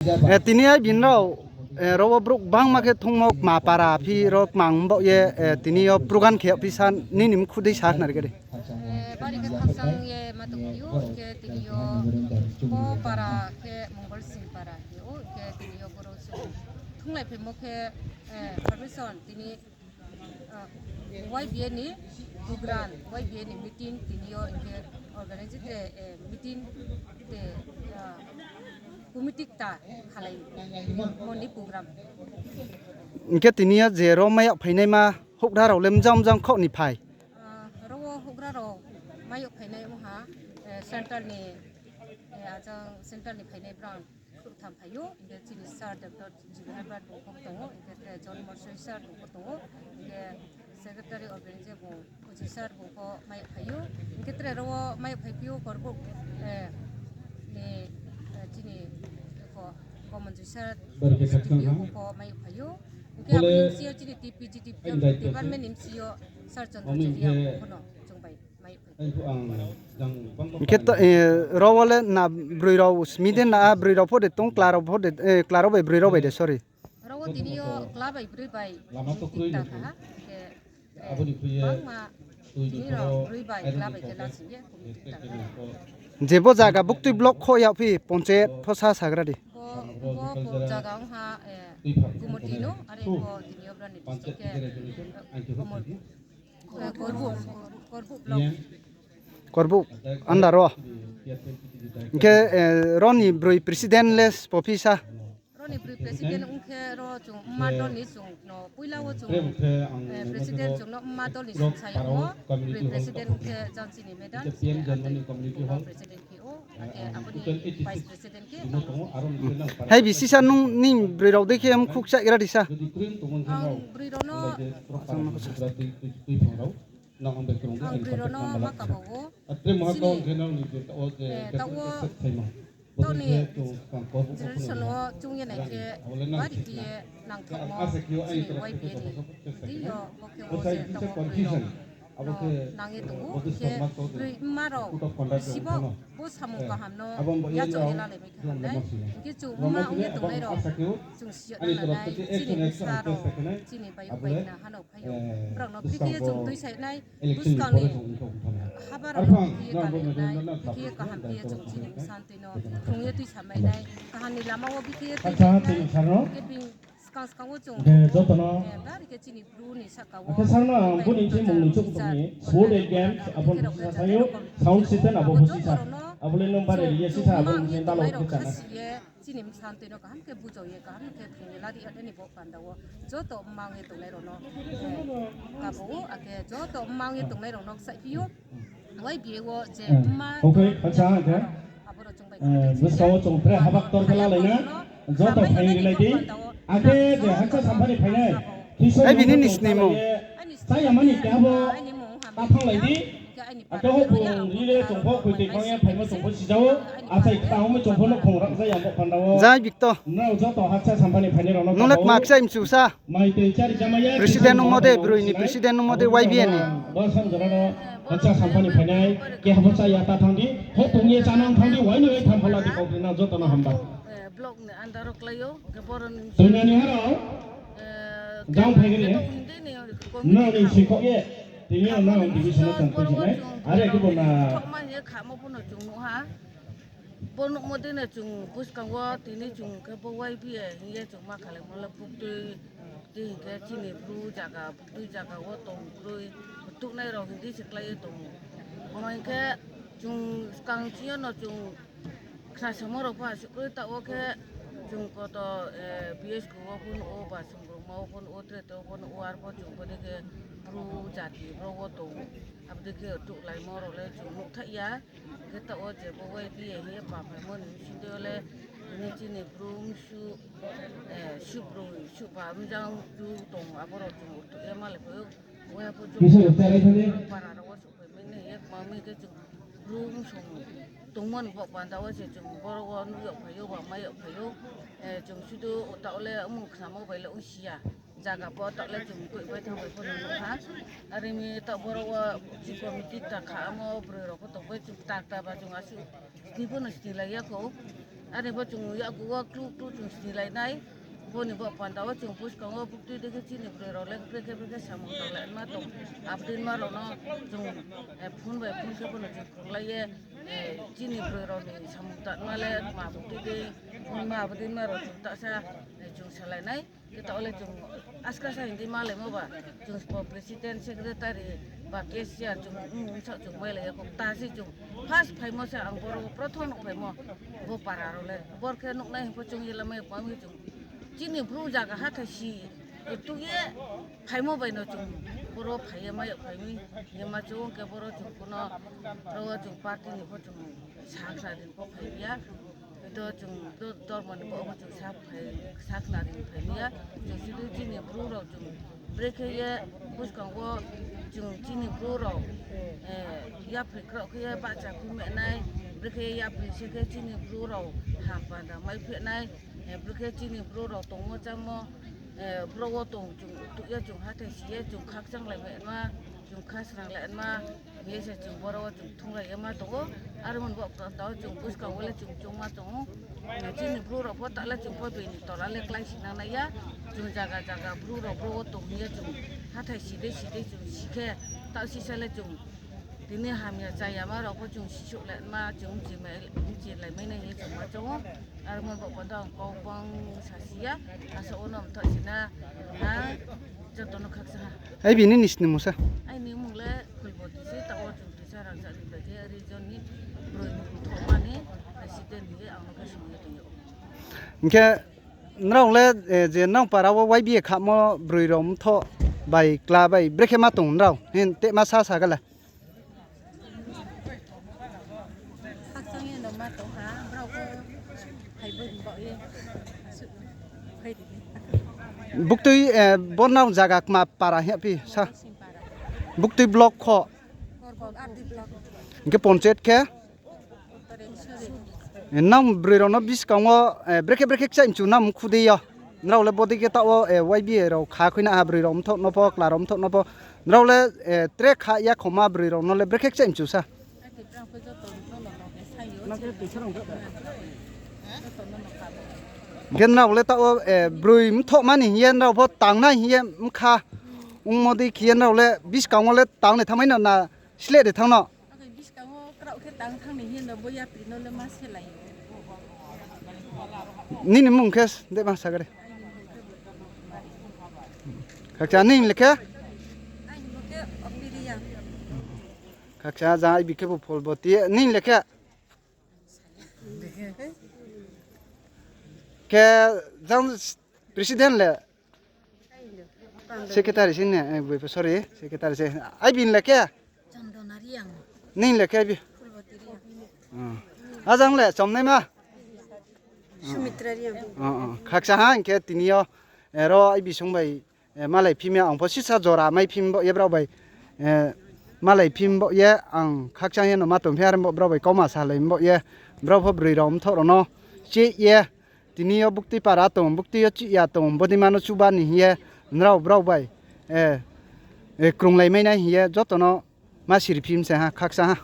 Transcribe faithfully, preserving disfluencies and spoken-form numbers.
Eh, tini ai bini rao, eh, ro wo brouh gbangma khe thungmo kma para phi ro kmang baoh ye, eh, tini yo program khe yagphi sa nini mkhu dei sa khnari gari. Eh, bari khe khakchang ye ma tongphi ou, hing khe tini yo bo para khe Mongol Sing para khe ou, hing khe tini yo boro chung thunglai phaimo khe, eh, permission tini, ah, Y B A ni program, Y B A ni meeting tini yo hing khe organize te, eh, meeting te, ah, committee kta khalai mo ni program. Hing khe tini yo je ro mai yag phainaima houhgra rao le mjang mjang khaoh ni phai? Ah, ro wo houhgra rao mai yag phainai ong ha, eh, central ni, eh, ajang central ni phainai brang khrouhtham phai ou, hing khe chini sir doctor G B Herbert bung pho tong ou, hing khe tre John Morsoi sir bung pho tong ou, hing khe secretary organize bung Uji sir bung pho mai yag phai ou, hing khe tre ro wo mai yag phaiphi ou Korbouh, eh, ni, eh, chini, eh, ko, Komonjoi sir, bung pho mai yag phai ou, hing khe abo ni M C yo chini T P G T P department ni M C yo sir Chandra Choria bung pho no chung bai mai yag phai ou. Hing khe to, eh, ro wo le na broi rao simi de na, ah, broi rao pho de tong, chla rao pho de, eh, chla rao bai broi rao bai de, sorry. Ro wo tini yo chla bai broi bai meeting ta kha ha, hing khe, eh, bangma tini rao broi bai chla bai khe la sing ye committee ta kha. Je bo zaga buktui block kho yagphi, panchayat pho sa sagra di. Bo, bo, bo zaga ong ha, eh, Gumoti no, are bo tini yo brao ni district khe, eh, Gumoti, eh, Korbouh, Korbouh block. Korbouh under wo. Hing khe, eh, ro ni broi president le sbo phi sa? Ro ni broi president ong khe ro chung mma dol ni chung no poila wo chung, eh, president chung no mma dol ni sung sa yagmo, broi president ong khe jang chini madam, eh, abo ni president khe ou, akhe abo ni vice president khe. Hai bisi sa nung ni broi rao dei khe mkhu kchaih gra di sa. Ang broi rao no, ang broi rao no ma kaba ou. Chini, eh, taoh wo, taoh ni generation wo chung ye nai khe bari khe ye nangthouhmo chini Y B A ni deing yo, bo khe wo se taoh wo broi rao no nang ye tong ou, hing khe broi mma rao bisi bo, bo samung kaham no yachaoh ye lalai mai khe ham nai. Hing khe chung mma ong ye tongnai rao chung si yag na nai, chini bsa rao, chini bai bai na ha no phai ou, brao no bikhe ye chung tuisai nai, buskang ni haba rao no bikhe ye kari nai, bikhe ye kaham khe ye chung chini bsa tui no phrung ye tuisamai nai, kaham ni lama wo bikhe ye tuisamai nai, hing khe bini skang skang wo chung, eh, bari khe chini Bru ni sahka wo, akhe sa no ang bo ni khe mung ni chouh tong ni, Sport and Games, abo ni sisa thanng ou, sound system abo pho sisa, abo le nung bari ri ye sisa, abo ni khe dalao khe chana. Chini bsa tui no kaham khe bujao ye, kaham khe phrung ye lari yag nai ni bo panda wo joto mma ong ye tongnai rao no, eh, kaba ou, akhe joto mma ong ye tongnai rao no kchaihphi ou. Y B A wo je mma, abo rao chung bai, eh, buskang wo chung tre haba ktor khe lalai na, joto phai rilai di. Akhe je hakcha sampha ni phainai, kisa bini ni snimung. Chaya mani keha bo ta thannglai di. Akhe houhbung ri le chung pho khuitoi khang ye phaimo chung pho sija ou. Achai kta ongmo chung pho nouhkhong rag jaya bo panda wo. Jai bikto. Nrao joto hakcha sampha ni phainai rao no nung le kma kchai mchu sa. President nungmo de, broi ni president nungmo de, Y B A ni. Bo samjora no, hakcha sampha ni phainai, keha bo chaya ta thanng di, houhbung ye chánang thanng di, uaino ye thanng phola di, kau kri nang joto no hamba. Block ni under wo klái ou, khe boro ni. Tuinani ha rao, jang phai gri. Nrao ni sikhouh ye, tini yo nrao division no tong khe nai, are khe bo na. Thokma hing ye khamo pho no chung nuh ha. Bo nuhmo dei no chung buskang wo tini chung khe bo Y B A hing ye chung ma khalaimo le buktui, buktui hing khe chini Bru zaga, buktui zaga wo tong kroi, tuhnai rao hing di se klái ye tong ou. Omo hing khe chung skang ching yo no chung khnasamo rao pho asuh kroi, taoh wo khe chung koto, eh, B S K wo pho nuh ou, ba Songbrongma wo pho nuh ou, tre te wo pho nuh ou, arpho chung bo dei khe Bru jati bro wo tong, abo dei khe tuhlaimo rao le chung nuhthaih ya. Khe taoh wo je bo Y B A hing ye pa phaimo ni bsing dei yo le, tini chini Bru msu, eh, suh broi, suh ba mjang Bru tong, abo rao chung tuh ye malai phai ou. Uaiha pho chung para rao wo souhphai mai nai ye, kma mi khe chung Bru msong tongmo ni bo panda wo se chung boro wo nuh yag phai ou, ba mai yag phai ou. Eh, chung sudu taoh le mung khnamo bai le ongsi ya. Zaga pho taoh le chung koih bai thanng bai pho no nuh ha. Are mi taoh boro wo chini committee kta kha amo broi rao pho tong bai chung kta kta ba chung asuh sni pho no sni lai ya khou. Are pho chung yakgu wo klu klu chung snilai nai. Bo ni bo panda wo chung buskang wo buktui dei khe chini broi rao le brekhe brekhe samung tanglai ma tong. Abo dei ma rao no chung, eh, phone bai phone khe pho no chung khonglai ye, eh, chini broi rao ni samung tangma le ma buktui dei, ma abo dei ma rao chung tahsa, eh, chung salai nai. Khe taoh le chung aska sa hindi malaimo ba, chung spo president, secretary ba cashier chung, mm, sa chung mailai ya kho. Ta se chung first phaimo se ang boro prothom no phaimo, bo para rao le. Bor khe nuhnai hing pho chung ye lamai pami chung. Chini Bru zaga hathái si, eh, tuh ye phaimo bai no chung boro phai ye mai yag phai mi, ye ma chung khe boro chung kuno, ro chung party ni pho chung sa khna ri pho phai ya. Hoi to chung do-, dormo ni bo pho chung sa phai, sa khna ri phai ya. Chung sudu chini Bru rao chung brekhe ye buskang wo chung chini Bru rao, eh, yapri kraoh khe ye bahcha khui mai nai, brekhe ye yapri se khe chini Bru rao ham panda mai phi nai, eh, brekhe chini Bru rao tongmo chámo, eh, bro wo tong chung tuh ye chung hathái si ye chung khakchanglai mai ma, chung khasranglai ma, hing ye se chung boro wo chung thunglai ye ma tong ou. Are mo ni bo panda wo chung buskang wo le chung choungma tong ou. Chini Bru rao pho ta le chung pho bini tola le klái si nang nai ya. Chung zaga zaga Bru rao bro wo tong hing ye chung hathái si dei si dei chung si khe, taoh sisa le chung tini hamya chayama rao pho chung sisouhlai ma, chung mchi mai, mchilai mai nai hing ye chung ma choung ou. Are mo ni bo panda ang kau bang sa si ya, asa wo no mthoh si na, ha, joto no khaksa ha. Ai bini ni snimung sa? Aini mmung le Phulboti se, taoh wo chung tisa rangchak ni bai khe region ni broi mthohma ni president hing ye ang no khe song ye tong ou. Hing khe nrao le, eh, je nrao para wo Y B A khamo broi rao mthoh bai kla bai brekhe ma tong nrao hing tei ma sa sa gala. Khakchang ye no ma tong ha, brao pho phai bo ni baoh ye. Phai di. Buktui, eh, bo nrao zaga kma para hing phi sa? Buktui block kho. Hing khe panchayat khe? Nang broi rao no buskang wo, eh, brekhe brekhe kchaih mchu nang mkhu dei yo. Nrao le bodei khe taoh wo, eh, Y B A rao kha khui na ha broi rao mthoh no pho, kla rao mthoh no pho. Nrao le, eh, tre kha ya khoma broi rao no le brekhe kchaih mchu sa. Hing khe nrao le taoh wo, eh, broi mthohma ni hing ye nrao pho tang nai hing ye mkha. Ongmo dei khe ye nrao le buskang wo le tang ni thanngmai no na sleh de thanng no. Nini mmung khe dei ma sa gari. Khakcha nini le khe? Khakcha jang ibi khe bo Phulboti, nini le khe? Khe jang president le? Secretary se ne, eh, sorry, secretary se. Ai bini le khe? Nini le khe bi? Ajang le chomnaima? Khakcha ha hing khe tini yo, eh, ro ibi song bai, eh, malai phim ye ang pho sisa jora mai phim bo ye brao bai, eh, malai phim bo ye ang khakchang ye no ma tong phi are bo brao bai kauma salai bo ye brao pho broi rao mthoh rao no chih ye tini yo buktui para tong, buktui yo chih ya tong, bodei ma no chuba ni hing ye nrao brao bai, eh, eh, krunglai mai nai hing ye joto no ma siri phim se ha, khakcha ha.